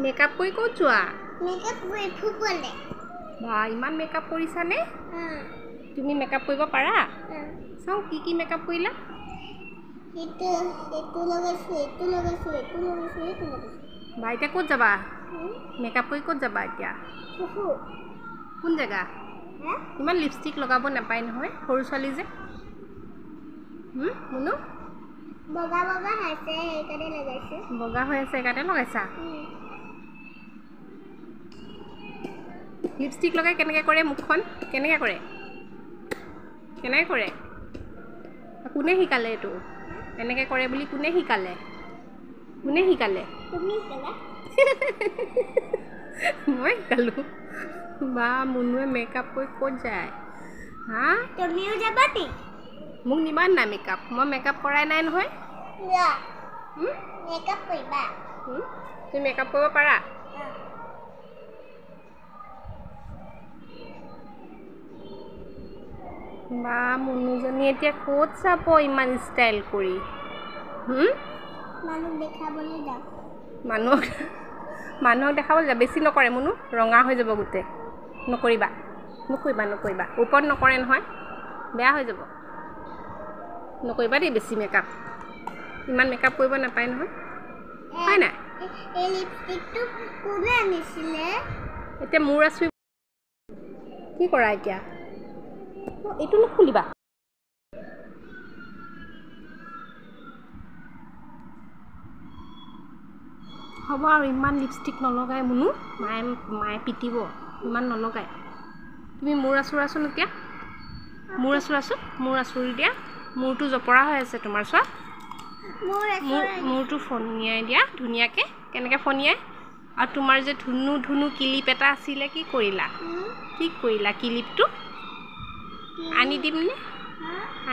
Makeup কৰি ক'ত যোৱা? মেকআপ কৰি ফুবলে। বা, ইমান মেকআপ কৰিছানে তুমি? মেকআপ কৰিব পাৰা? চাওঁ, কি কি মেকআপ কৰিলা? এইটো এইটো লগাইছোঁ, এইটো লগাইছোঁ, এইটো লগাইছোঁ, এইটো লগাইছোঁ। বা, এতিয়া ক'ত যাবা? মেকআপ কৰি ক'ত যাবা এতিয়া? ফুফু। কোন জেগা? ইমান লিপষ্টিক লগাব নাপায় নহয়, সৰু ছোৱালী যে। মুনু, বগা বগা হৈছে, সেইকাৰণে লগাইছোঁ। বগা হৈ আছে সেইকাৰণে লগাইছা? লিপষ্টিক লগাই কেনেকৈ কৰে? মুখখন কেনেকৈ কৰে, কেনেকৈ কৰে? কোনে শিকালে এইটো? এনেকৈ কৰে বুলি কোনে শিকালে? কোনে শিকালে? তুমি শিকালা। মই শিকালোঁ? বা, মুনুৱে মেকআপ কৰি ক'ত যায় হা? তুমিও যাবা নি? মোক নিবা নাই মেকআপ? মই মেকআপ কৰাই নাই নহয়। মেকআপ কৰিবা? তুমি মেকআপ কৰিব পাৰা? বা, মুনুজনী এতিয়া ক'ত যাব ইমান ষ্টাইল কৰি? মানুহক দেখাবলৈ যাম। মানুহক দেখাবলৈ যাব? বেছি নকৰে মুনু, ৰঙা হৈ যাব গোটেই। নকৰিবা, নকৰিবা, নকৰিবা। ওপৰত নকৰে নহয়, বেয়া হৈ যাব। নকৰিবা দেই বেছি মেকআপ। ইমান মেকআপ কৰিব নাপায় নহয়, হয় নাই? এই লিপষ্টিকটো কোনে আনিছিলে? এতিয়া মূৰ আঁচুৰি কি কৰা এতিয়া? এইটো নুখুলিবা। হ'ব আৰু, ইমান লিপষ্টিক নলগাই মুনু। মায়ে পিটিব, ইমান নলগাই। তুমি মূৰ আঁচোৰাচোন এতিয়া। মূৰ আঁচোৰাচোন, মূৰ আঁচুৰি দিয়া। মূৰটো জপৰা হৈ আছে তোমাৰ, চোৱা। মূৰটো ফনিয়াই দিয়া ধুনীয়াকৈ। কেনেকৈ ফনিয়াই? আৰু তোমাৰ যে ধুনু ধুনু কিলিপ এটা আছিলে, কি কৰিলা? কি কৰিলা কিলিপটো? আনি দিমনে?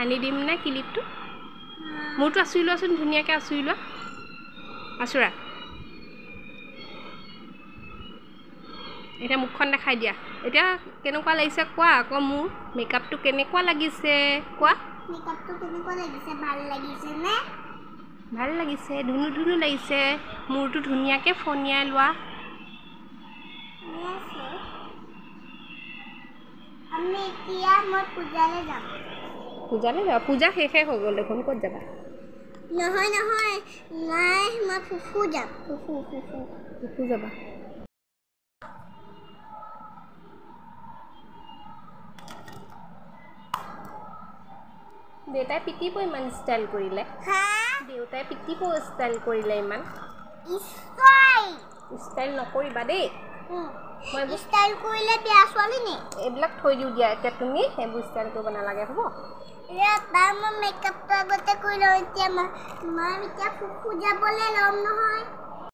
আনি দিমনে কিলিপটো? মূৰটো আঁচুৰি লোৱাচোন, ধুনীয়াকৈ আঁচুৰি লোৱা। আঁচোৰা। এতিয়া মুখখন দেখাই দিয়া। এতিয়া কেনেকুৱা লাগিছে কোৱা আকৌ। মোৰ মেকআপটো কেনেকুৱা লাগিছে কোৱা। মেকআপটো কেনেকুৱা লাগিছে? ভাল লাগিছেনে? ভাল লাগিছে, ধুনু ধুনু লাগিছে। মূৰটো ধুনীয়াকৈ ফনিয়াই লোৱা। আমি এতিয়া মই পূজালৈ যাম। পূজালৈ যাবা? পূজা শেষে হৈ গ'ল দেখোন, ক'ত যাবা? নহয় নহয়, নাই, মই ফুফু যাম। ফুফু, ফুফু, ফুফু যাবা। দেউতাই পিটিব ইমান ষ্টাইল কৰিলে। দেউতাই পিটিব ষ্টাইল কৰিলে ইমান। ষ্টাইল নকৰিবা দেই। মই ষ্টাইল কৰিলে বেয়া ছোৱালী নি? এইবিলাক থৈ দিওঁ দিয়া এতিয়া। তুমি সেইবোৰ ষ্টাইল কৰিব নালাগে, হ'ব? মই মেকআপটো আগতে কৰি লওঁ। এতিয়া মই এতিয়া ফুফু যাবলৈ ল'ম নহয়।